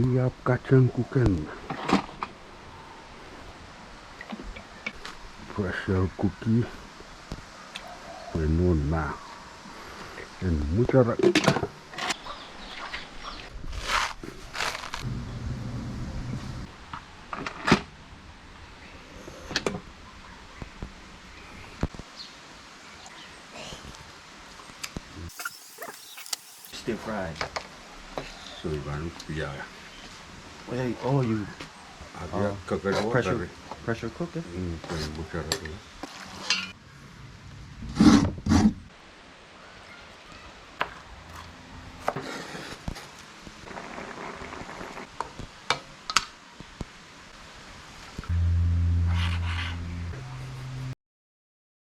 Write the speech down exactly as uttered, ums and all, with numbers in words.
Ih ahpw katehnkuken. Pressure cookie. Pwe nohn ma en mwitarek. Stir fry. So you want, yeah. Well, oh, you, uh, cook it over. Pressure, pressure cook it? Mm, pressure cook it.